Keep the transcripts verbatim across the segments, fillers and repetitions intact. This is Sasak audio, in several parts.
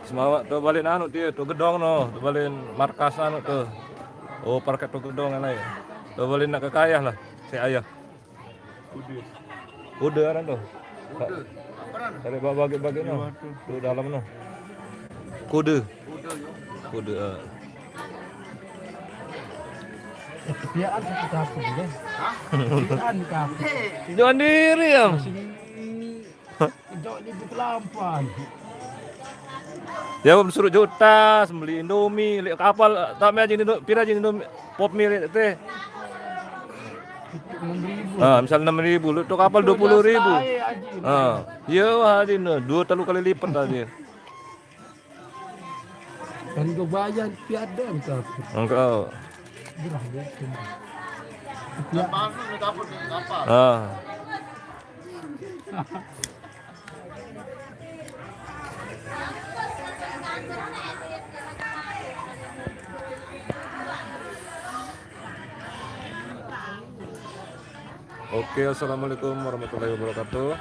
Semawa tu balik anu tu, tu gedong no, tu balik markas anu tu. Oh, parkir tu gedong alai. Tu balik nak ke kayah lah, si ayah. Kuda aran tu. Kuda. Apa aran? Cari bagi-bagi no. Tu dalam no. Kuda. Kuda, ah. Piaan satu kapal, kan? Hah? Piaan kapal. Jangan diri, ya. Masih jauh di Bukalampang. Ya, suruh juta, beli Indomie, lek kapal, tak meh aja Indo-, pira aja Indomie, Pop Mie lek teh. Enam ribu. Ah, misal enam ribu, lu tu kapal dua puluh ribu. Ah, iya, wah, aja no, dua telu kali lipat aja. Kan gue bayar piada minta aku. Engkau. Gerah dia. Kan palsu ni kapal, ni kapal. Ah. Oke, assalamualaikum warahmatullahi wabarakatuh.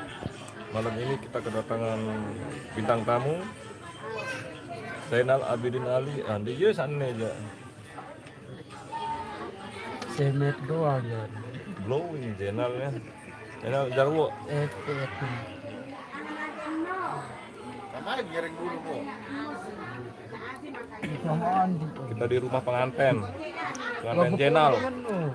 Malam ini kita kedatangan bintang tamu, Zainal Abidin Ali. Ah, dia je sana je. Semet doang ya. Glowing Zainal ya. Zainal Jarwo. Eh, itu, itu. Kita di rumah pengantin. Pengantin Zainal. Hmm.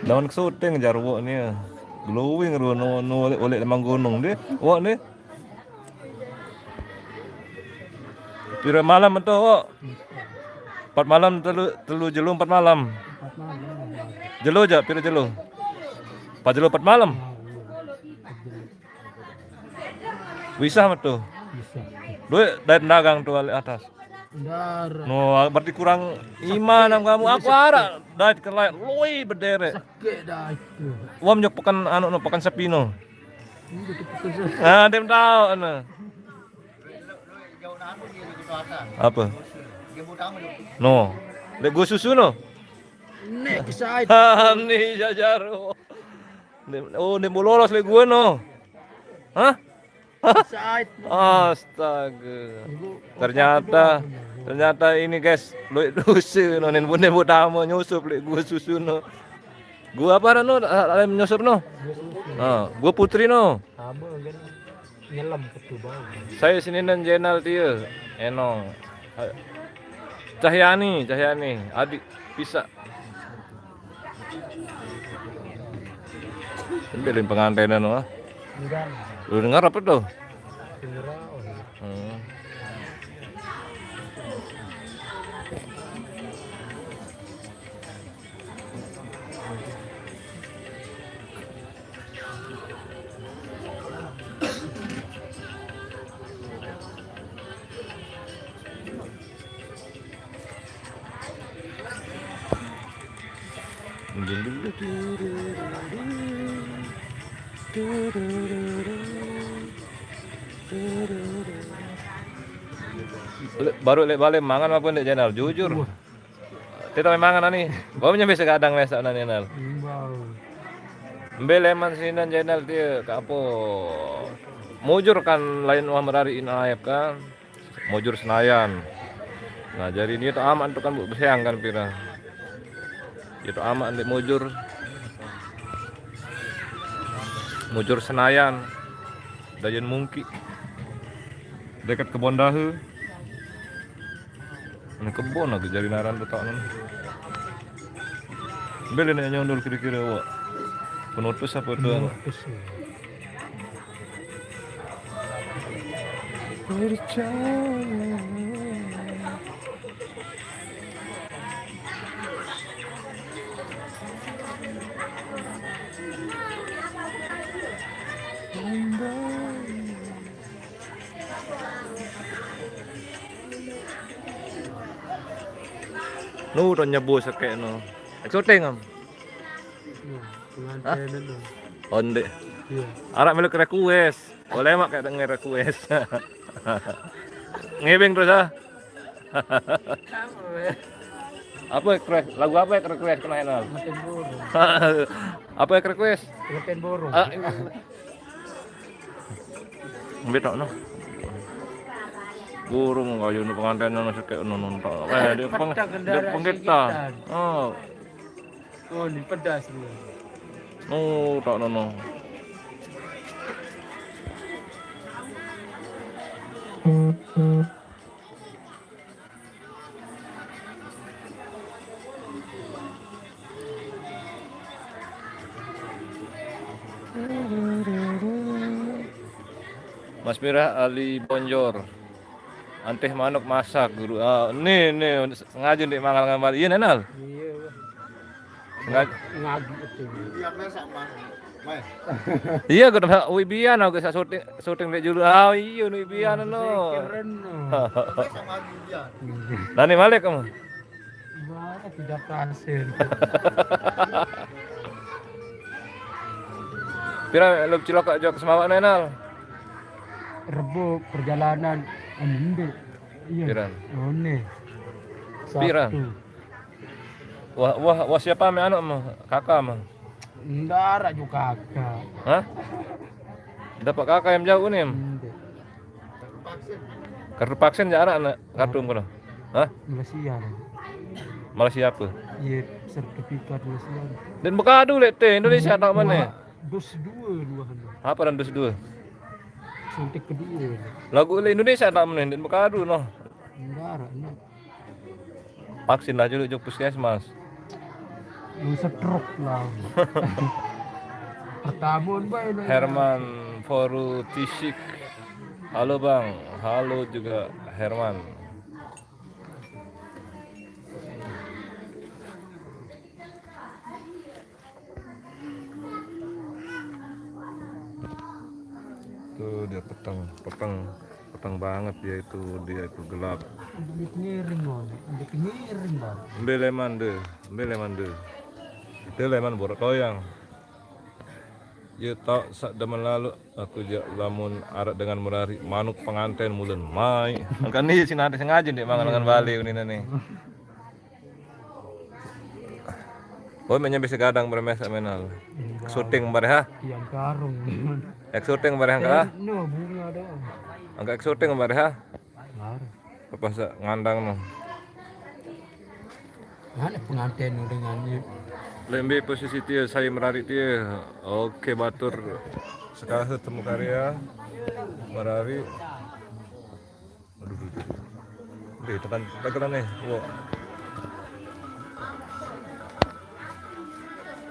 Daun syuting Jarwo ni. Glowing ru no, no oleh, oleh lemang gunung deh. Wak ni. Pira malam tu, Wak? Empat malam, telu, telu jelo empat malam. Jelo je, pira jelo? Empat jelo empat malam. Bisa mah tu. Bisa. Duit dari dagang tu balik atas. Darah. No, berarti kurang iman am kamu. Aku arah dari kelai loi berderet. Sakit dah itu. Wam jok pekan anu no, pekan sepi no. Ini betul-betul sakit. Ah, dem tahu anu. Apa? No. Lek gua susu no. Nek kesait. Ni jajar. Oh, ni mau lolos lek gua no. Hah? Sait. Astaga. Ternyata, ternyata ini guys, lu dusu no nen bune utama nyusup lek gua susu no. Gua apa no? Alam nyusup no. Ah, gua putri no. Apa kan nyelam ketu bau. Saya sini nen Jenal dia. Enong. Cahyani, Cahyani, adik bisa. Ambilin pengantinan wah. Enggak. Lu dengar apa tuh? Dengar, oh. Hmm. Baru lek balik mangan apa ndak Jenal? Jujur. Wah. Tita memang ana ni. Bau nyampe segadang mesa ana ni nal. Imbau. Mbe leman sinan Jenal dia ke apa? Mujur kan lain wah merari in aep kan. Mujur Senayan. Nah, jadi dia tu aman tu kan bu beseang kan pira. Dia tu aman di mujur. Mujur Senayan. Dayan Mungki. Dekat Kebon Dahe. Ini kebon lagi jari naran letak ni. Bila nak nyondol kira-kira awak? Penutus apa tu? Penutus. Percaya. Nu dah nyebu sekek nu. Syuting am? Iya, pengantin itu. Onde. Iya. Arak meluk request. Boleh mak kayak denger request. Ngibing terus ah. Apa request? Lagu apa yang request kena Enal? Apa yang request? Pengantin burung. Ah, ambil tak no. Burung kayu nu pengantin nu sakit nu nonton. Eh, dia peng, dia penggita. Oh. Oh, ini pedas ni. Oh, tak no no. Mas Mirah Ali Bonjor. Antih manuk masak guru. Ah, nih nih sengaja nih mangal ngambil. Iya Nenal. Iya. Sengaja. Ngaji itu. Iya, gue udah wibian aku syuting syuting di julu. Ah, iya wibian no. Keren no. Nah, nih balik kamu. Gimana tidak berhasil? Pira lu cilok jok semawa Nenal? Rebo perjalanan ambil. Iya. Piran? One. Piran? Wah, wah, wah siapa me anu mah? Kakak mah. Enggak ada juga kakak. Hah? Dapat kakak yang jauh nih. Kartu vaksin ya anak kartu kono. Hah? Malaysia. Malaysia apa? Iya, sertifikat Malaysia. Dan bekadu lek te Indonesia tak mana? Dos dua dua. Apa dan dos dua? Suntik kedua. Lagu lek Indonesia tak mana? Dan bekadu no. Enggak ada no. Vaksin lah dulu jok puskesmas. Lu setruk lah. Pertama bae. Herman Foru Tisik. Halo Bang, halo juga Herman. Tuh dia peteng, peteng, peteng banget dia itu, dia itu gelap. Ngiring, Bang. Ngiring, Bang. Mbe leman de, mbe leman de. Itu leman borok toyang. Ya tak sak demen lalu aku jak lamun arak dengan merari manuk pengantin mulen mai. Kan ni si nanti sengaja dia mangan dengan balik ini nih. Oh, mainnya bisa gadang bermes menal. Syuting bareh ha? Yang karung. Ek syuting bareh angka? No, bunga doang. Angka ek syuting bareh ha? Apa sa ngandang no? Mana pengantin dengan ni? Lembe posisi dia, saya merari dia. Oke, batur. Sekarang ketemu karya. Merari. Aduh, aduh, aduh. Oke, tekan, tekan nih. Wow.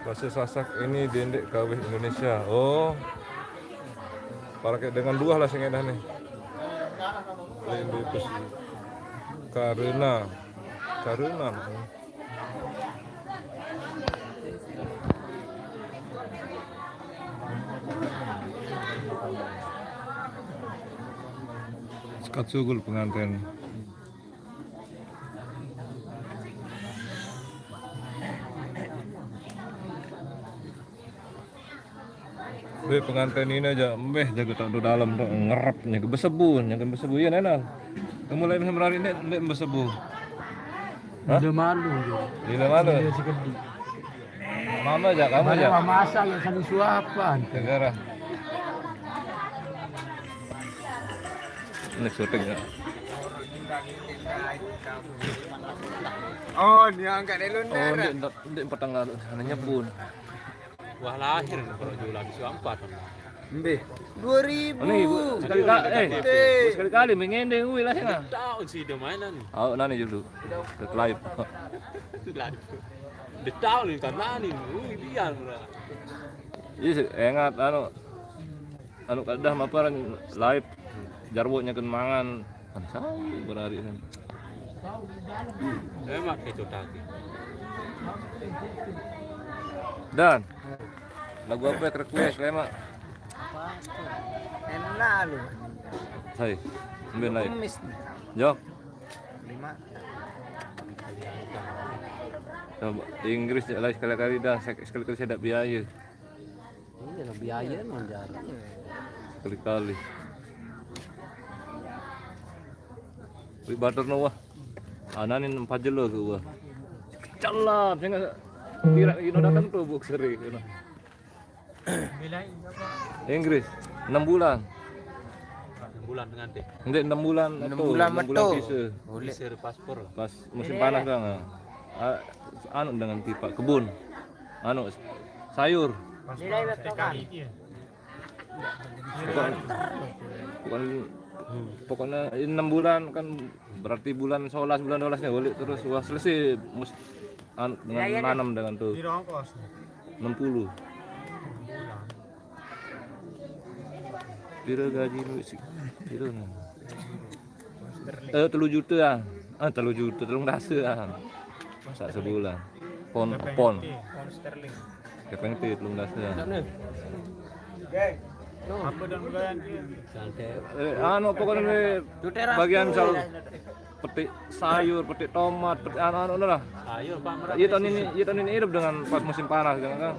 Bahasa Sasak ini dendek kawih Indonesia. Oh. Pakai dengan dua lah sing edah nih. Ini bungkus. Karena karena Sekat sugul pengantin. Weh, pengantin ini aja, meh, jaga tak dalam tuh ngerap nih, besebu, nih besebu ya Nenal. Kamu lagi merari nih, nih besebu. Hah? Udah malu, ya. Gila malu. Dia si gede. Mama aja, kamu aja. Mama masa ya sama suapan. Negara. Ini syuting ya. Oh, dia angkat dulu. Oh, ndak, ndak petang lalu, hanya pun. Wah, lahir kalau jualan isu empat. Mbe. Dua ribu. Ini ibu sekali kali, eh, sekali kali mengendeng ui lah ya. Tahu sih dia mainan. Oh, nani dulu. Live. Live. Dia tahu nih kan nani. Ui, biar murah. Iya, ingat anu, anu kadah maparan live jarwo nyakeun mangan. Kan saya berari kan. Emak itu tadi. Dan lagu apa yang request, Lemak? Enak lu. Hai, ambil naik. Kemis nih. Jok. Lima. Coba Inggris je lah sekali-kali dah, sek-, sekali-kali saya tak biaya. Iya, biaya emang jarang. Kali-kali. Wih, batur no wah. Ananin empat jelo ke wah. Calam, saya nggak kira ino datang tuh, Bu Seri, ino. Inggris, enam bulan. Enam bulan pengantin. Enggak, enam bulan. Enam atau bulan enam bulan metu. Bisa. Boleh. Bisa paspor. Pas musim panas kan. Ah, anu dengan pipa kebun. Anu, sayur. Nilai betul kan? Pokoknya, pokoknya, pokoknya enam bulan kan, berarti bulan sebelas, bulan dua belas nih balik terus. Wah, selesai mus, an, dengan nanam dengan tuh. Enam puluh. Pira gaji lu sih? Pira nih? Eh, telu juta ah. Ah, telu juta, telung dasa ah. Sak sebulan. Pon, pon. Kepeng ti telung dasa ah. Apa dan bagian? Eh, anu, pokoknya bagian sal, petik sayur, petik tomat, petik anu-anu lah. Sayur, Pak, murah. Iya, tahun ini, iya, tahun ini hidup dengan pas musim panas, kan?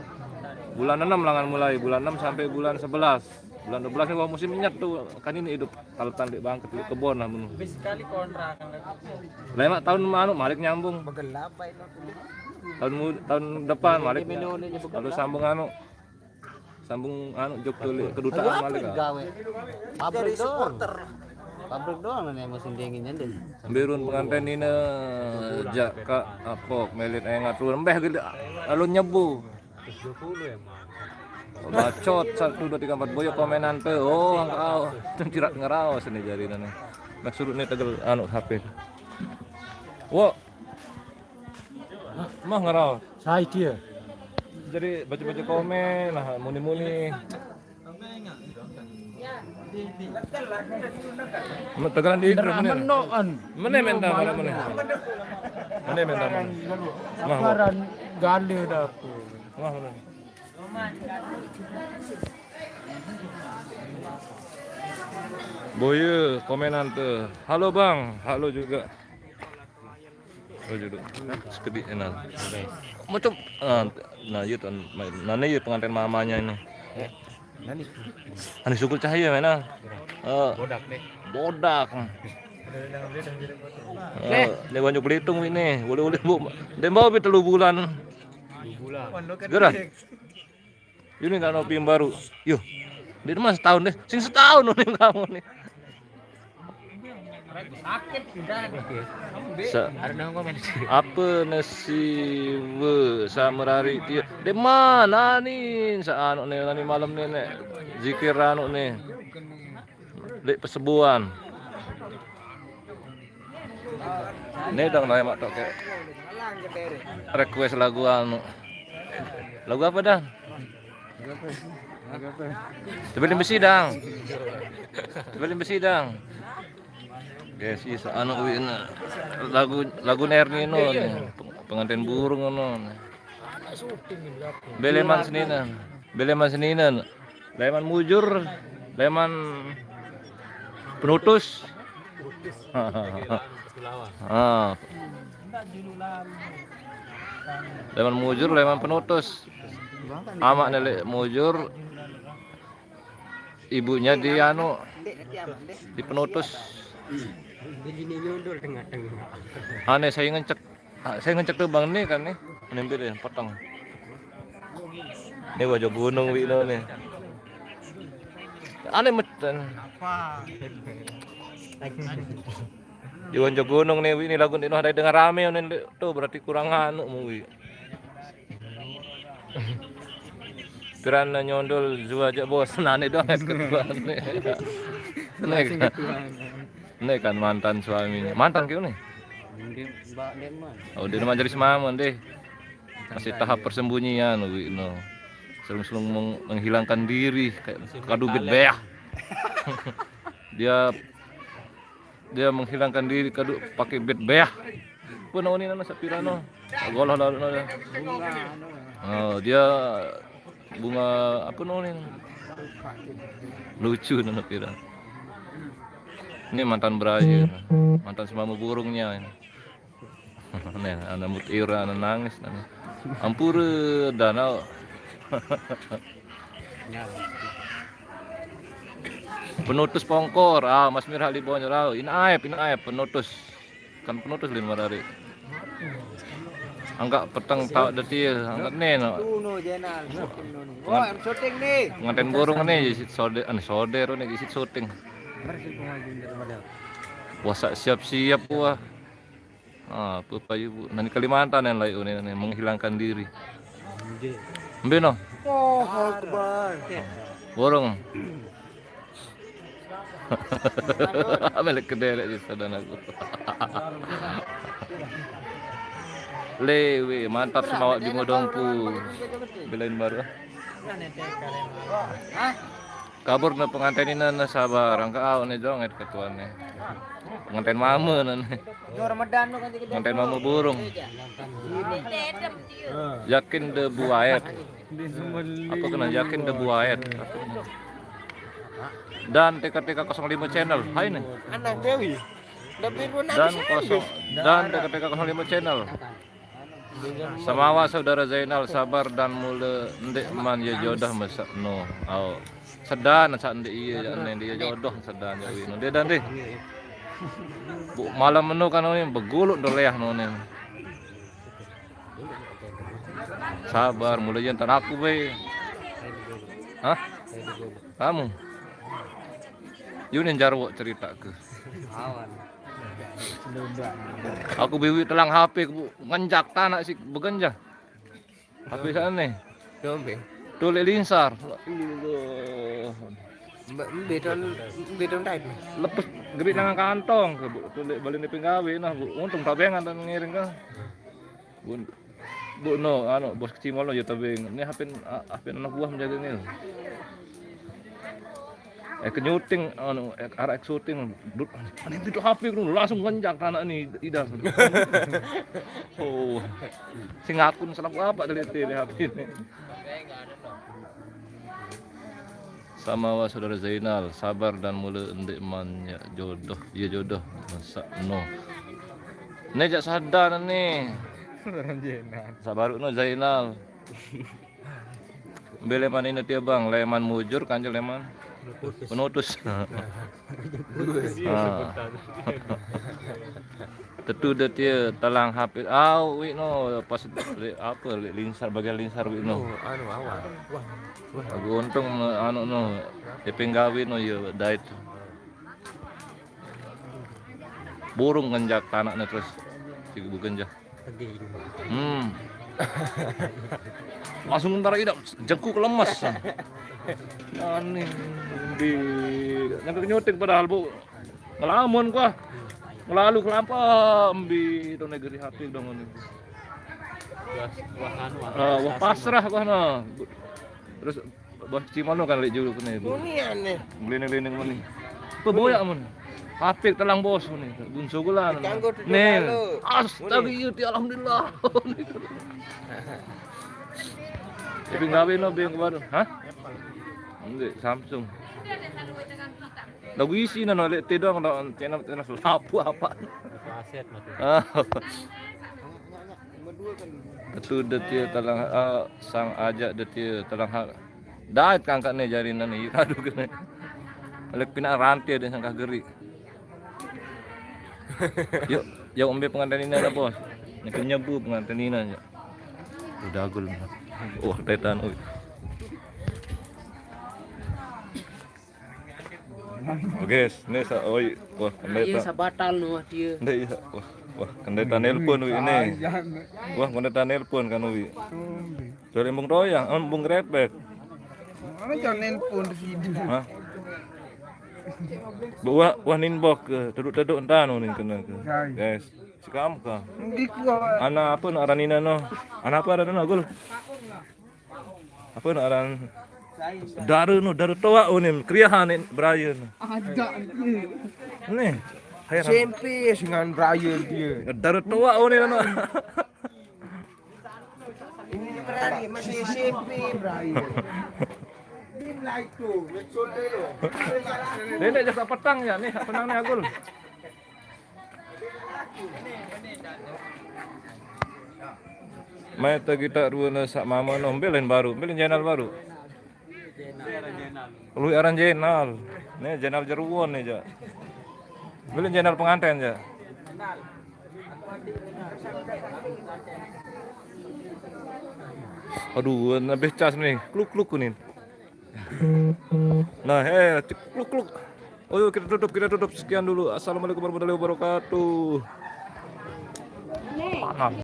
Bulan enam lah kan mulai, bulan enam sampai bulan sebelas. Bulan dua belas ini wah musim nyet tuh, kan ini hidup. Kalau tandek bangkit di kebon lah menu. Habis sekali kontrakan. Lemak tahun anu malik nyambung. Begelap, Pak, itu. Tahun mu, tahun depan malik. Kalau sambung anu, sambung anu jok ke kedutaan malik ah. Gawe. Pabrik doang. Pabrik doang nih musim dinginnya deh. Birun pengantin ini jak ka apok melit engat turun beh gede alun nyebu. Bacot, satu, dua, tiga, empat, boyo komenan pe. Oh, angkau. Itu cirak ngeraos ini jari nane. Nak suruh nih tegel anu H P. Wo. Mah ngeraos. Sai dia. Jadi baca-baca komen, nah, muni-muni. Tegelan di Idrus, mana? Menokan. Mana minta mana, mana? Mana minta mana? Mah, mah. Paran gale dah tu. Mah, mana? Boye, komenan tuh. Halo, Bang. Halo juga. Oh, jodoh. Sekedik enal. Macam, ah, nah, iya tuh, nah, ini iya pengantin mamanya ini. Eh, nani? Ani Sukul Cahaya mana? Eh, bodak nih. Bodak. Eh, dia banyak Belitung ini. Boleh, boleh, Bu. Dia mau telu bulan. Telu bulan. Segera. Ini nggak nopi yang baru. Yo, dia mah setahun deh. Sing setahun nih kamu nih. Sakit, udah. Sa, apa nasi we sa merari dia? Di mana nih? Sa anu nih, nani malam nih, nek zikir anu nih. Dek pesebuan. Ini dong lah mak tok kayak request lagu anu. Lagu apa, Dang? Tebelin besi, Dang. Tebelin besi, Dang. Guys, iya anu kuwi lagu, lagu Ernino nih. Pengantin burung ngono. Beleman seninan. Beleman seninan. Leman mujur, leman penutus. Ah. Leman mujur, leman penutus. Amak nelik mujur, ibunya di anu, di penutus. Aneh saya ngecek. Ah, saya ngecek tuh Bang nih kan nih. Nempel ya, potong. Ini wajah gunung wi lo nih. Aneh meten. Apa? Di wajah gunung nih wi, ini lagu ini ada dengan rame nih tuh, berarti kurang anu mu wi. Piran nyondol zua aja bos, nane doang es ketua nih. Nih kan. Ini kan mantan suaminya. Mantan kau nih? Dia, Mbak Deman. Oh, dia mah jadi semamun deh. Masih tahap persembunyian, wi no. Sering-sering meng-, menghilangkan diri kayak kadu bet beah. Dia, dia menghilangkan diri kadu pakai bet beah. Pun ini nana sapirano. Goloh lalu nana. Oh, dia bunga apa no nih? Lucu nana pira. Ini mantan beraja, mantan semama burungnya ini. Nih, anak mut ira, anak nangis, nangis. Ampure danau. Penutus pongkor, ah, Mas Mirhali Bonyor, ah, in aep, in aep, penutus. Kan penutus lima hari. Anggak peteng tak detil, anggak neno. Tuh, no, Jenal, syuting, no, nih. Oh, em syuting nih. Pengantin burung nih, isit sode, anu sode, nih, isit syuting. Wah, sa-, siap-siap, wah. Ah, apa, apa, ibu? Nanti Kalimantan yang lain, nih, nih, menghilangkan diri. Mbe no? Oh, Akbar. Burung. Melek kedele di sadanaku. Lewe, mantap semawak di modongku. Belain baru. Kabur ne pengantin ini ne sabar, angka au ne jonget ketuane. Pengantin mame ne. Pengantin mame burung. Yakin de buaet. Apa kena yakin de buaet. Dan T K T K kosong lima channel. Hai ne. Anak Dewi. Dan kosong dan T K T K kosong lima channel. Samawa saudara Zainal, sabar dan mule ndeqman ye jodoh mesaq no. Au. Sedan saq ndeq iye, jaq ndeq iye jodoh sedan jaq wino. Ndeq dan deh. Bu, malam meno kan ini beguluk do leah no ne. Sabar, mule ye entan aku bae. Hah? Kamu? Yunin jarwo ceritake. Aku biwi telang H P, ku ngenjak tanaq siq begenjah. H P sane. Dombe. Tuleq linsar. Mbe, mbe ton, mbe ton tait. Lepes gerik nang kantong ke, Bu. Tuleq balen penggawe nah, Bu. Untung tabengan dan ngiring ke. Bu, Bu no, anu, bos kecimol no, ya tabeng. Ini H P, H P anak buah menjaga ni. Eh, ke nyuting, anu, eh, araq syuting, dut, ini video H P ku langsung ngenjak tanaq ni, idah. Oh, sing akun salah apa dari H P ini. Samawa saudara Zainal, sabar dan mule ndeqman ye jodoh, ye jodoh, mesaq no. Ne jaq sadar ne. Saudara Zainal. Saq baruq no Zainal. Mbe leman ine tie, Bang? Leman mujur kance leman penutus. Ah. Tetu de tie telang H P. Au, wik no pas leq ape, leq linsar, bagian linsar wik no. Oh, anu, awal. Wah. Wah. Laguq untung anu no, epeng gawe no ye dait. Burung ngenjak tanaq ne terus. Siq begenjah. Hmm. Langsung entar idap jengkuk lemes. Aneh. Di nyampe nyuting padahal, Bu. Ngelamun gua. Ngelalu kelampa embi to negeri hati dong ini. Wah, wah, anu, ah, wah, pasrah gua nah. Terus Bos Cimol kan leq julu kene, Bu. Muni ane. Ngelinding-ngelinding muni. Apa boyaq mun? Apik telang bos muni. Bunsu kula anu. Kanggo duduk nih, lalu. Astaga, muni. Iya, ti, alhamdulillah. Tapi gawe no beng baru. Hah? Ndeq, Samsung. Lagu isi nano leq te doang, no, channel, channel lapu apa? Aset, mati. Ah. Tetu de tie telang, eh, sang ajak de tie telang ha-, dait kangkat ne jari nane, aduh kene. Leq pinaq rante de sangkah geriq. Yuk, yuk umbe pengantin ine dah, Bos. Nike nyebu pengantin ine, yuk. Udah agul. Wah, tetan, oi. Oke, ini sa-, oi, wah, pendeta. Iya, sabatal no dia. Ndeq, iya. Wah, wah, pendeta nelpon, wi, ini. Wah, pendeta nelpon kan, wi. Dari Embung Toyang, eh, Embung Grepek. Mana jangan nelpon di sini? Hah? Wah, wah, ninbok ke, teduk-teduk entan, wi, kena ke. Guys. Sekam ke. Ndeq kuat. Anak apa nak aran ine no? Anak apa aran ine, Gul? Apa nak aran? Dare no, dare toaq unin, kriahan beraye no. Ada dia. Nih. Heran. S M P singan beraye dia. Dare toaq unin no. Ini berani masih S M P beraye. Ini mulai tuh, ngecul dulu. Nenek jasa petang ya nih, petang nih Agul. Mai te gitaq rue ne saq mame no, mbe lain baru, mbe lain channel baru. Lui aran Jenal. Nih Jenal Jeruon nih, ja. Beli Jenal penganten, ja. Aduh, lebih cas nih. Kluk-kluk kuning. Nah, eh, cek, kluk-kluk. Oh, yuk, kita tutup, kita tutup. Sekian dulu. Assalamualaikum warahmatullahi wabarakatuh. Panas.